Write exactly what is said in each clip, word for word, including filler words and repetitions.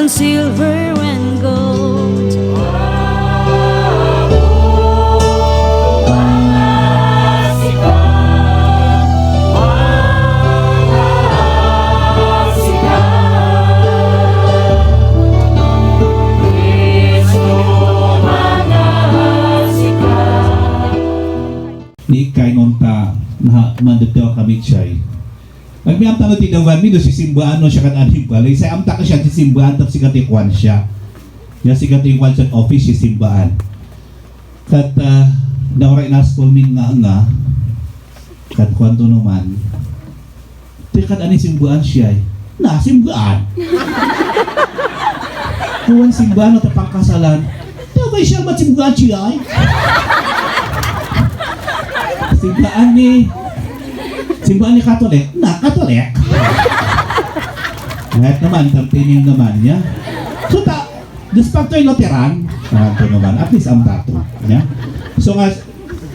Silver and gold. Ni kayonta, na, mandadaw kami, chay. Agmi amta no ti dawan mi no sisimbaan no siya kan anim balay. Say amta ka siya sisimbaan tapos sikat ti kuan siya. Ya sikat ti kuan siya office sisimbaan. Kat, ah, nauray na school min nga nga. Kat kuanto naman. Ti kat ani simbaan siya eh. Na, simbaan. Kuan simbaan no tapang kasalan. Taway siya mat simbaan siya eh. Simbaan ni Simbahan ni Katolik? Na, Katolik. Lahat naman, entertaining naman niya. So, ta, despite to'y Lutheran, ah, ito naman, at least ang tato. Niya? So nga,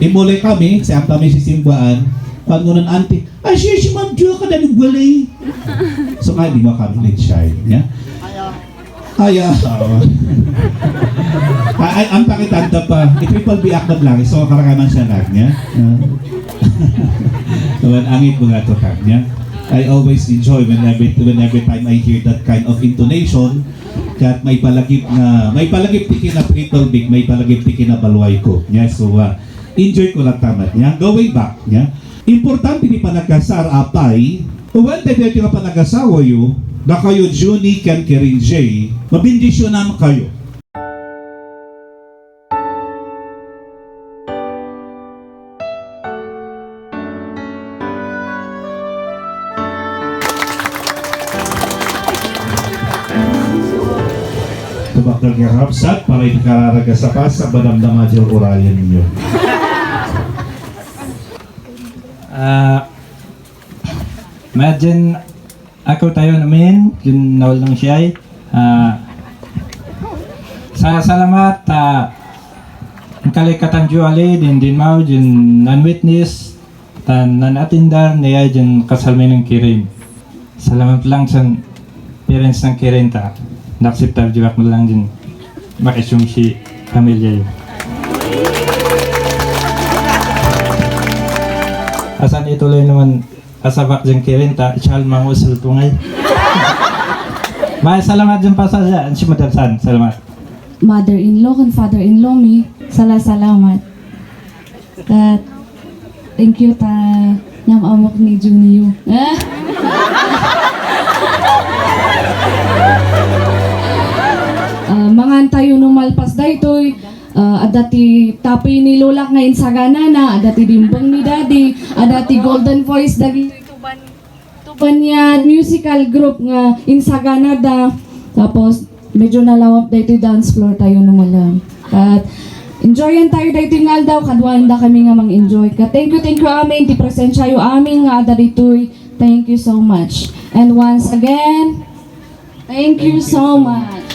imuli kami, sa ang kami sisimbaan, pag ngunang auntie, "Ay, siya si Ma'am Jo, kada nagwali." So nga, di mo kami nag-shine. Niya? Ay, ah, oo. Ay, ay, ang pakitanda pa. I-triple B akmat lang. So, karakaman siya nag niya. Ah. Tuwan, angit mga tutak niya. I always enjoy when every, when every time I hear that kind of intonation, kat may palagip na, may palagip ti kina triple B, may palagip ti kina balway ko. Niya, so, ah, enjoy ko lang tamat niya. Going back niya. Importante ti panagkasar, apay, wen daytoy nga panagasawayo, dakayo Junie ken Kirin J, mabendisionan kayo. Tumakdal nga kapsat para iti kararag a sapas a madamdama ti urayan ninyo. Ah, Madyan ako tayo namin, yun naulong siya ay. Ah, sa salamat, ah, ang kalikatan Juali, din din mau, din nan witness, tan nan atindar, ni ay din kasal mi ng Kirin. Salamat lang sa parents ng Kirin ta. Naksiptar juak mo lang din makisung si pamilya yun. Asan ituloy naman Asabak diyan Kirin, ta, siya mangusul tungay. May salamat diyan pa sa, sa, si Madam San. Salamat. Mother-in-law kan father-in-law mi. Sala salamat. Kat, thank you ta, nam amok ni Junio. Ah! Ah, mangan tayo no malpas daytoy. Ah, adda ti tapi ni Lolak nga insaganana, adda ti dimbeng ni Daddy, adda ti golden voice dagiti tuban, tuban niya musical group nga insaganada. Tapos, medyo nalawag daytoy dance floor tayo no malam. At enjoyan tayo daytoy nga aldaw, kaduaenda kami nga mang-enjoy. Ka thank you, thank you amin, ti presensiayo amin nga adda ditoy. Thank you so much. And once again, Thank you so much.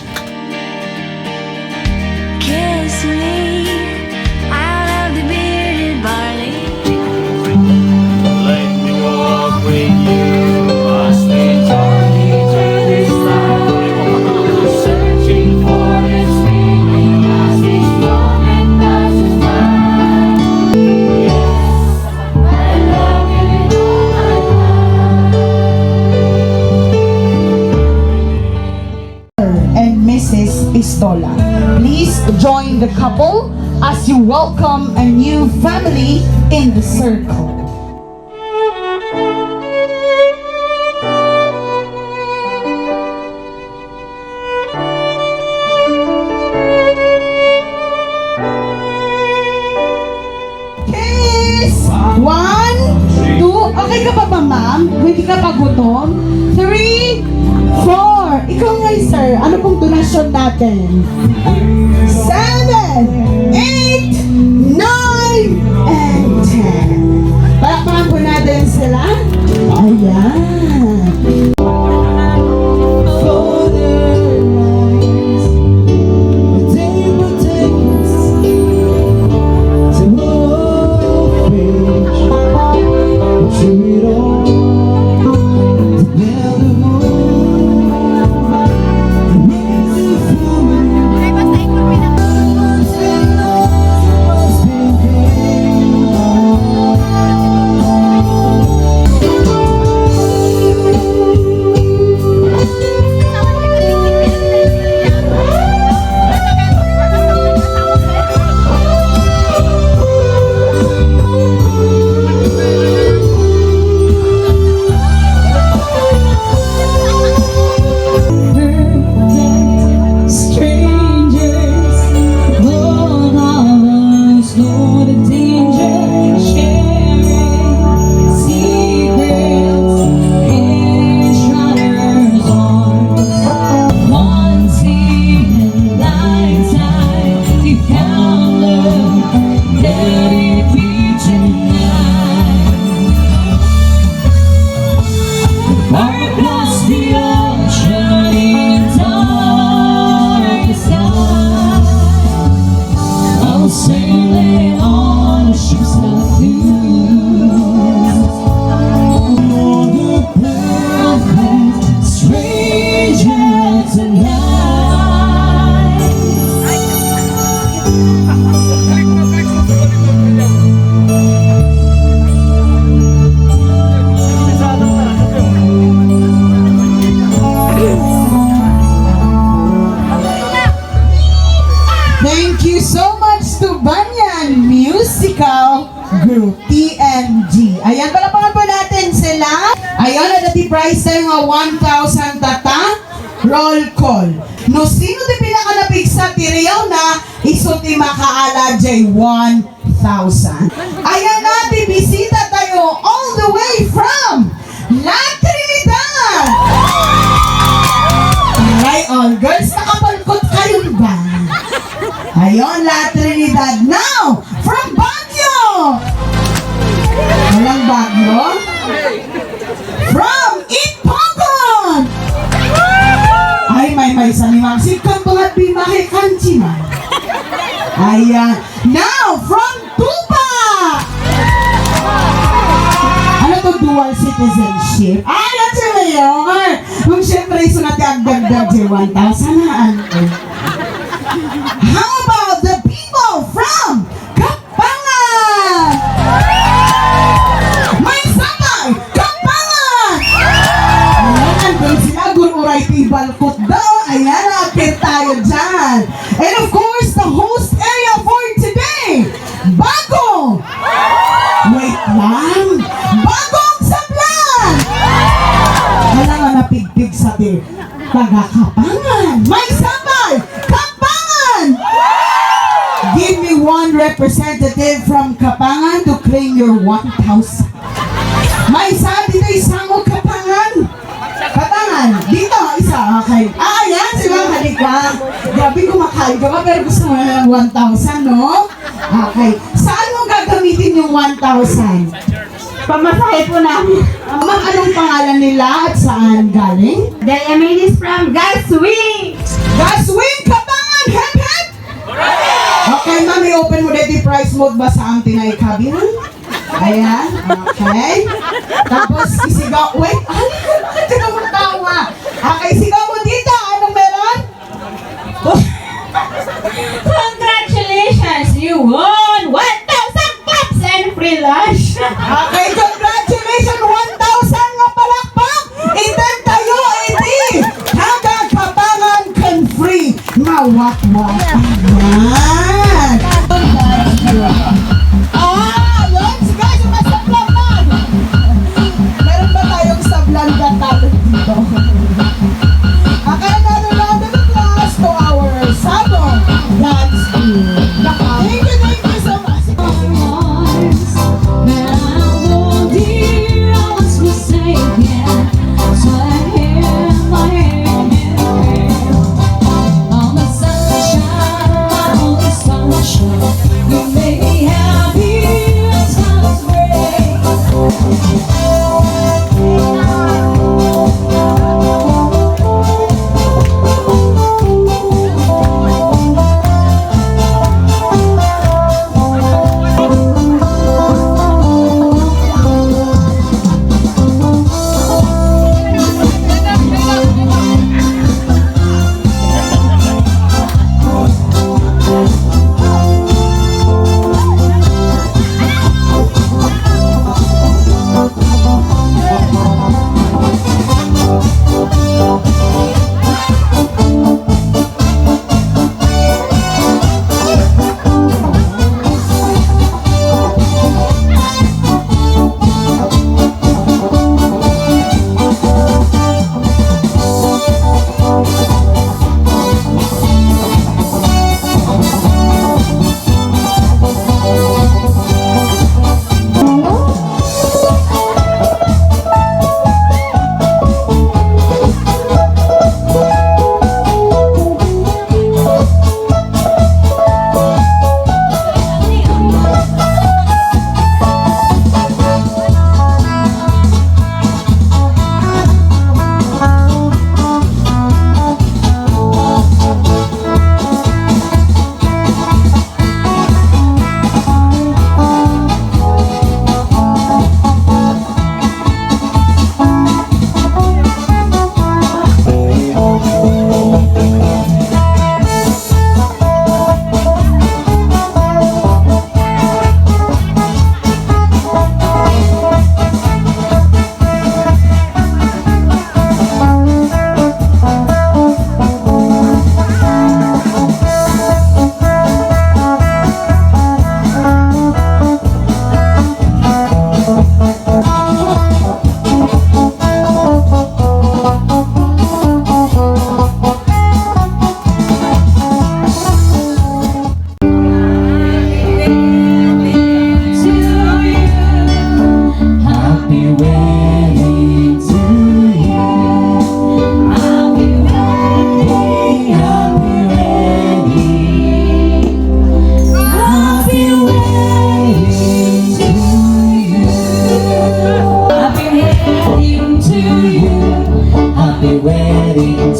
Kiss me out of the bearded barley. Let me walk with you as we journey through this life. Searching for its meaning as each moment passes by. Yes. And Missus Pistola. Please join the couple as you welcome a new family in the circle. Kiss! One, two. Okay ka pa ba, ma'am? Hindi ka pa gutom? Three, four. Ikaw nga, sir. Ano pong donasyon natin? Seven, eight, nine, and ten. Palakpakan po natin sila. Ayan. Walk across the ocean in darkest night. I'll sail it on a ship's love. You're the perfect stranger tonight. Thank you so much to Banyan Musical Group, T M G. Ayan, palakpakan po natin sila. Ayan, ada ti prize tayo nga one thousand tata. Roll call. No sino ti pinakanapigsa ti riaw na, isu ti makaala jay one thousand. Ayan na ti bisita tayo all the way from La Trinidad! Alright, all girls, nakapalkot kayo ba? Ayon, La Trinidad. Now, from Baguio! Walang Baguio? From Ipogon! Ay, may, may sa ni Maxi. Kabangat di makikansi na. Ayan. Now, from Tuba! Ano to, dual citizenship? Ay, that's your mayor! Kung siyempre, isu na ti agdagdag di one thousand na, ano? How about the people from Kapangan! May sabay! Kapangan! Ayan, nandun sila, gur-uray ti balkot daw. Ayan, appear tayo dyan. And of course, the host area for today, Bago! Wait lang! Bagong Sablan! Wala nga napigpig sa ti taga Kapangan. May sabay! Kapangan! Give me one representative from Kapangan to claim your one thousand. May isa dito, isang mo Kapangan. Kapangan, dito, isa, okay. Ah, ayan, sila, halika. Grabe, kumakain ka pa, pero gusto mo na ng one thousand, no? Okay. Saan mo gagamitin yung one thousand? Pamasahe po namin. Ah, ma'am, anong pangalan nila at saan galing? Diamine is from Gaswing. Gaswing, Kapangan, hep, hep! Okay, ma'am, i-open mo dito prize mo ba sa ang tinay kabihan? Ayan, okay. Tapos, isigaw, wait, ay, bakit ka naman tawa? Okay, isigaw mo dito, anong meron? Congratulations! You won one thousand claps and free lunch! Okay, congratulations! One thousand nga palakpak! Itan tayo iti taga Kapangan ken free nga wakwak. Ayan! Ah, yun! Sige, sumasablay na! Meron ba tayong sab-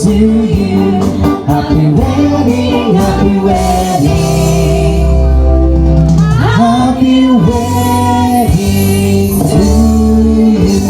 to you. Happy wedding, happy wedding, happy wedding to you.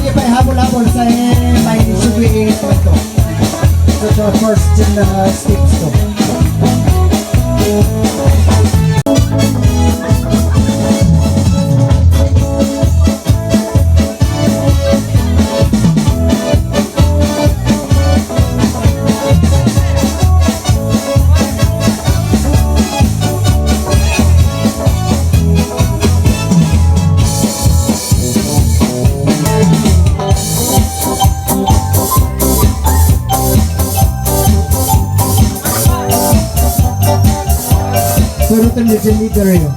Sige, pahabol-habol sa may sugwi ito. So, the first uh, steps to. Pero tan legend leader yun.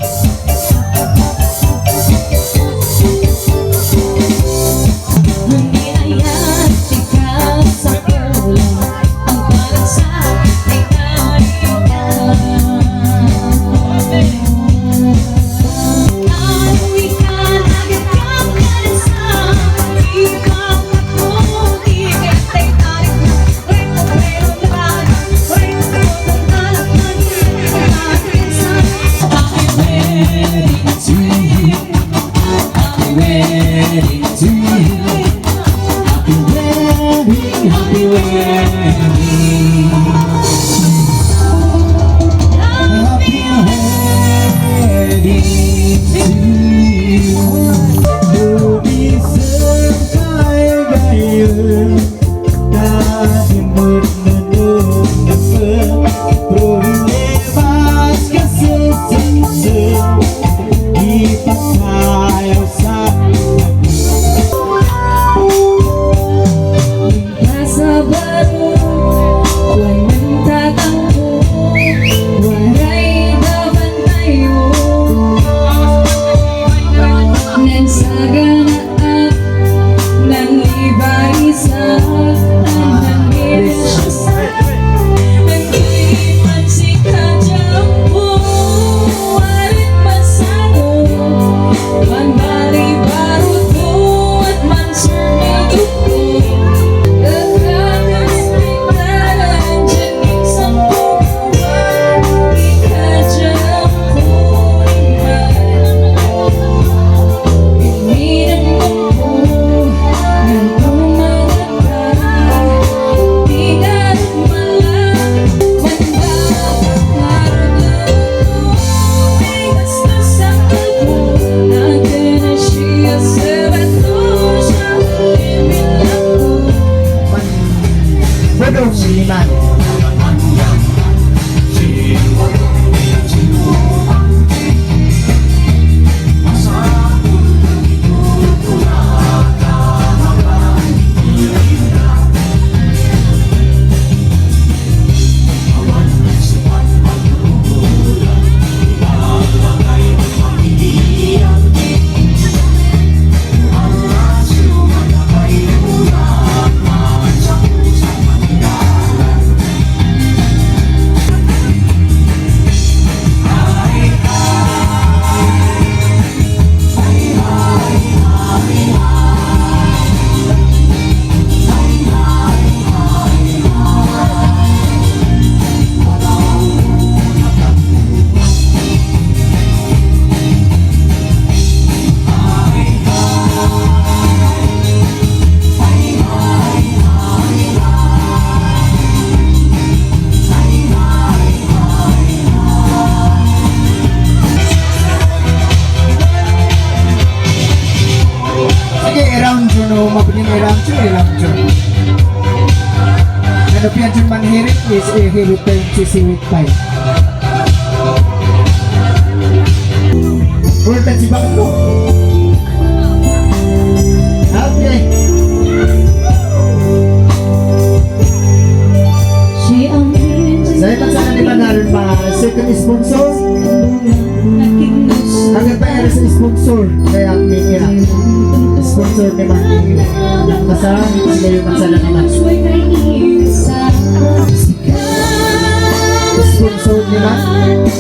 Ilamcho, ilamcho. Ano pian dyan manhirit is ihirit pa yung sisiwit pa yun. Full time si Bangko. Okay. Sa iba sa kanila na rin pa, second sponsor. Ang ganda nga sa sponsor. Kaya ang media. Sponsor ni Martin. Kasama, sige yung magsala ni Martin. Sponsor ni Martin.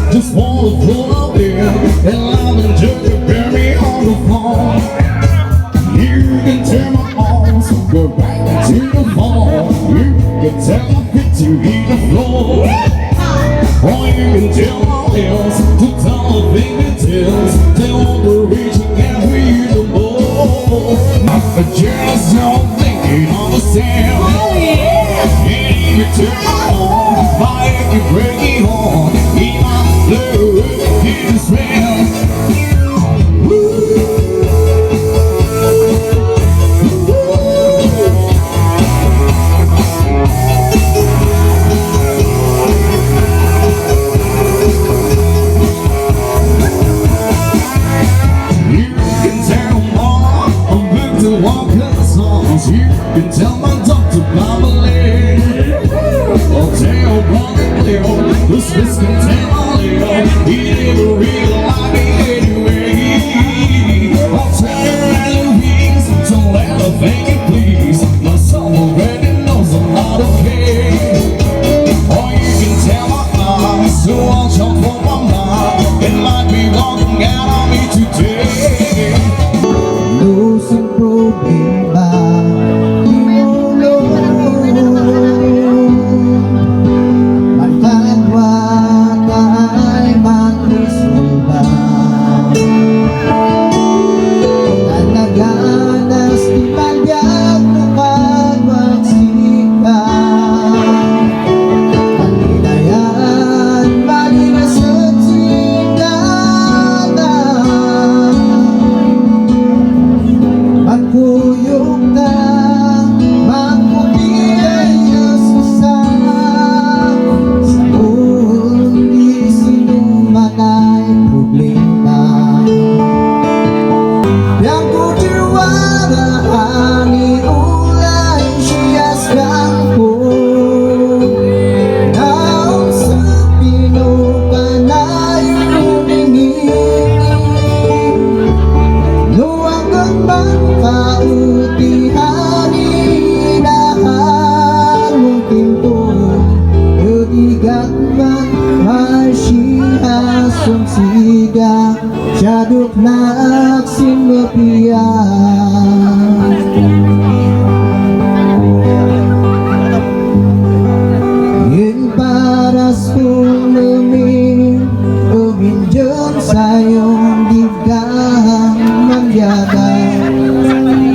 Just wanna pull up here and love and just prepare me on the phone. You can turn my on, so go back to the phone. You can tell my feet to hit the floor. Or you can tell my ears to tell the fingertips. They won't be reaching every more. I just don't think you understand. Oh, yeah. And if you turn my on, my head can break it on. In my love, you just ran. You can tell mom I'm back to walk the songs. You can tell my doctor, Mama Lee. I'll tell Mama Lee, this is can tell Lee. He never really like me anyway. I'll tell Eloise, don't let her think it, please. My son already knows I'm not okay. Or you can tell my eyes, so I'll jump for my mind. It might be walking out on me today. Lusin problema, tinulong. Magkadwa tayo magresolba. Naganas ti pagbiag mo pagpagsika. Paginayan, maginaset singada. Magkuyog ta, magkupilay a susa. Sa undi sinumanay problema. Piangko ti wara ani ulay sias kangko. Naungsot pinupanay umingi. No agagman kautihan inahan mo timpo. Udigat man masias sumsida. Siadok na agsimmapian. Yen paras ko namin, uminjeng sayon di ka mandiaga,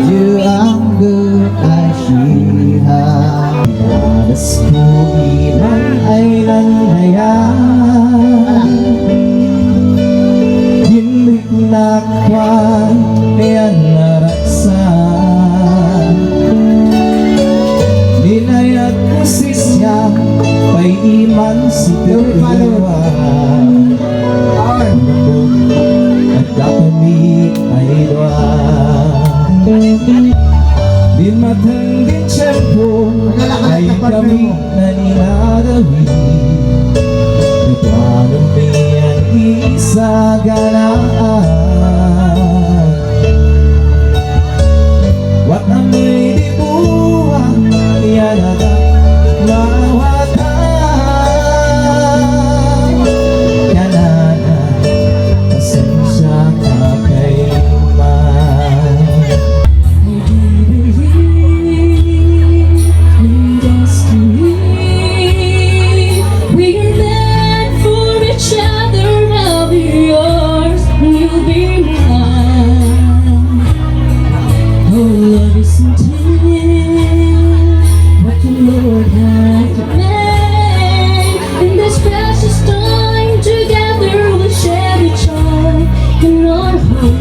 diyo angga a siha. Paras ko iman ay nanaya. Ginrik Nakwan ti annaraksa. Linayat ko sisya, pay iman si Tetewa. Adda kami ay dua. Dimmateng din tiempo, ay kami naninarawi. Nagwanam niyan isaganaan. Wat amoy di buwang yanatak mawatan. Kanana, pasensia ka kayman.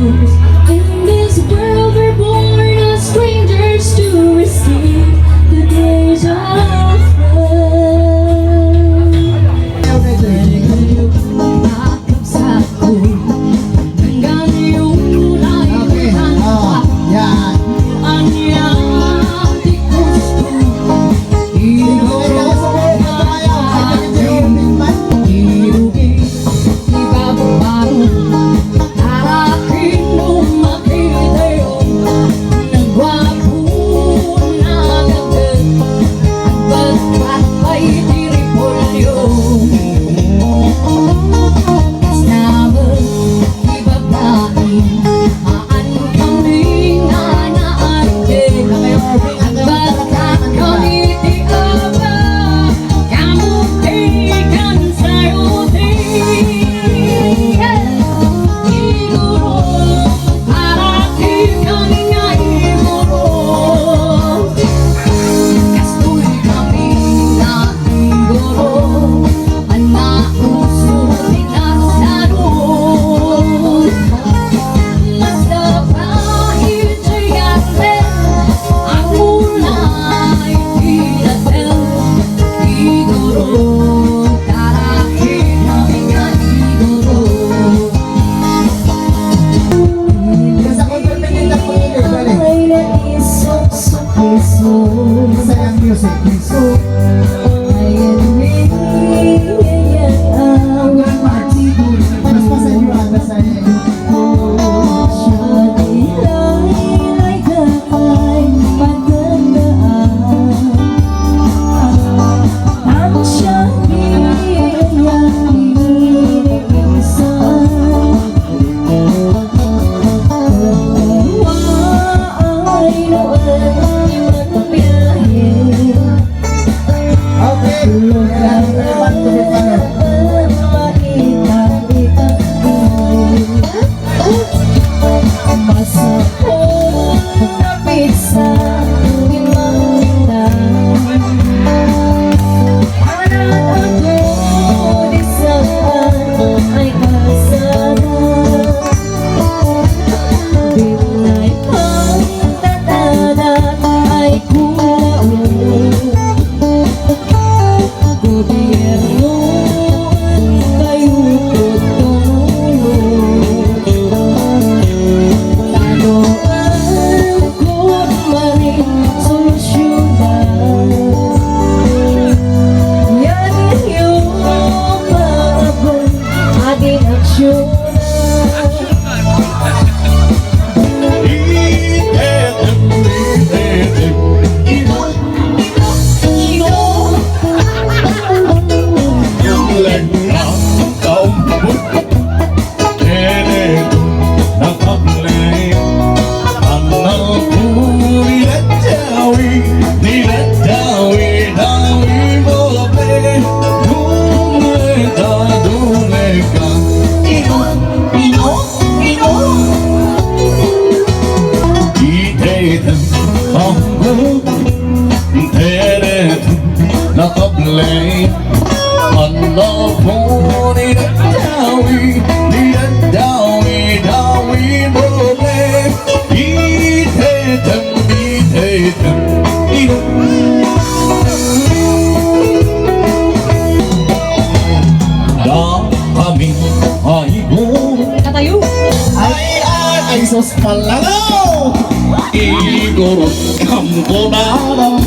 In this world we're born as strangers to receive the grace of love. Okay, ah, yan. Sino may nakasabay? Ito kayo. Ay, ito kayo. Basta kung permitted lang po dito, dali. Masayang music, please. Mas masaya, mas masaya. Okay. Nakable, anna poni dawi, dawi, dawi, boble. Itetem, itetem, ino. Da kami, ay, bo. Katayo. Ay, ay, ay, sus, palagaw. Igurot kam ko na lang.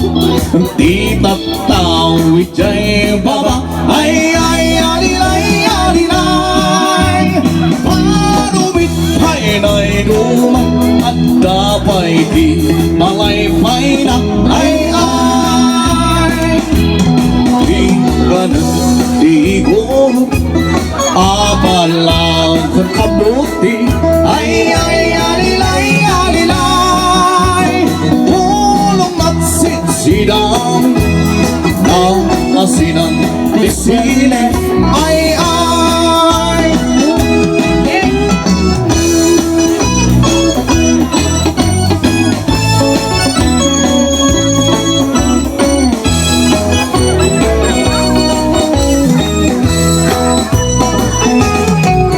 Di tattao ijay baba. Ay, ay, alilay, alilay. Parubit pay nay duma. Adda pay ti malaypayna. Ay, ay. Di kanen ti igurot. Abalang kabuti. Ay, ay, alilay, alilay. Pulong matsitsidan. Nakasinan ti sine. Ay, ay.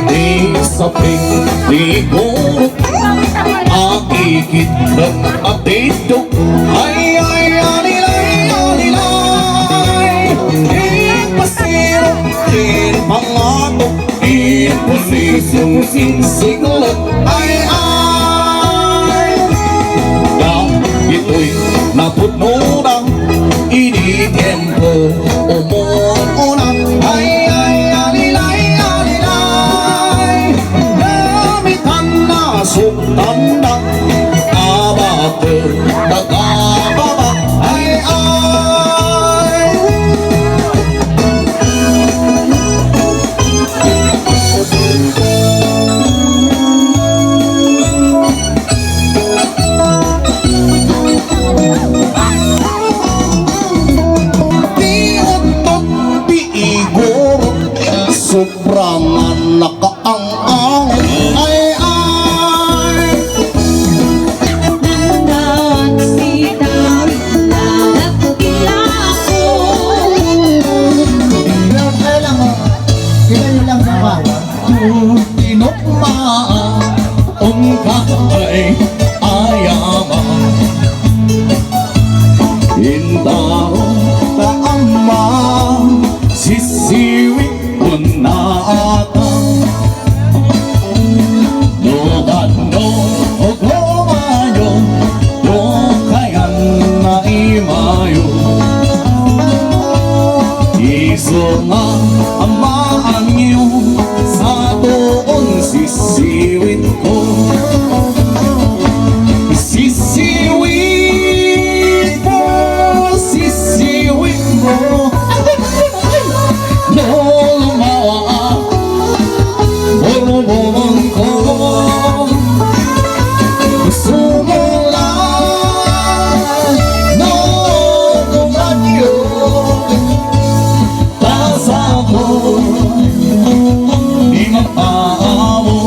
Di saping Siguro, akikit ng atidok. Ay, ay, alilay, alilay. Ipasirok, ipanggatok, ipusiso, insiglo. Ay, ay. Dagitoy napudno na idi tiempo umuna. Ay, ay, alilay, alilay. Damitan na, suktan na, abaken, nagababa. Ay, ay. Ti uttot ti igurot, sobra nga nakaang-ang. Ay, ay. Nagdaag si David, nagpilako. Kaya lang, oh. Kita nyo lang, papa. Tinukma, ungka ay ayama. Intaro ta ama, sisiwit unna ata. No kano, o kumayo, no kayan na imayo. Isu nga amaanyo, sa tuon sisiwit ko. Sisiwit ko, sisiwit ko. No lumawa, bulbulon ko. Sumula, no kumayo. Pasako, di mapaamo.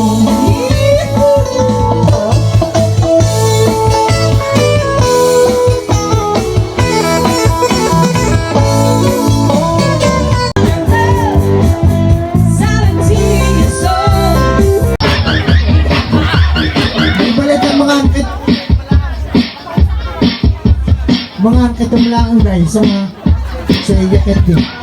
Ibalik ang mga angkit. Mga angkit ang mga angkay sa mga, sa iya, Ketty.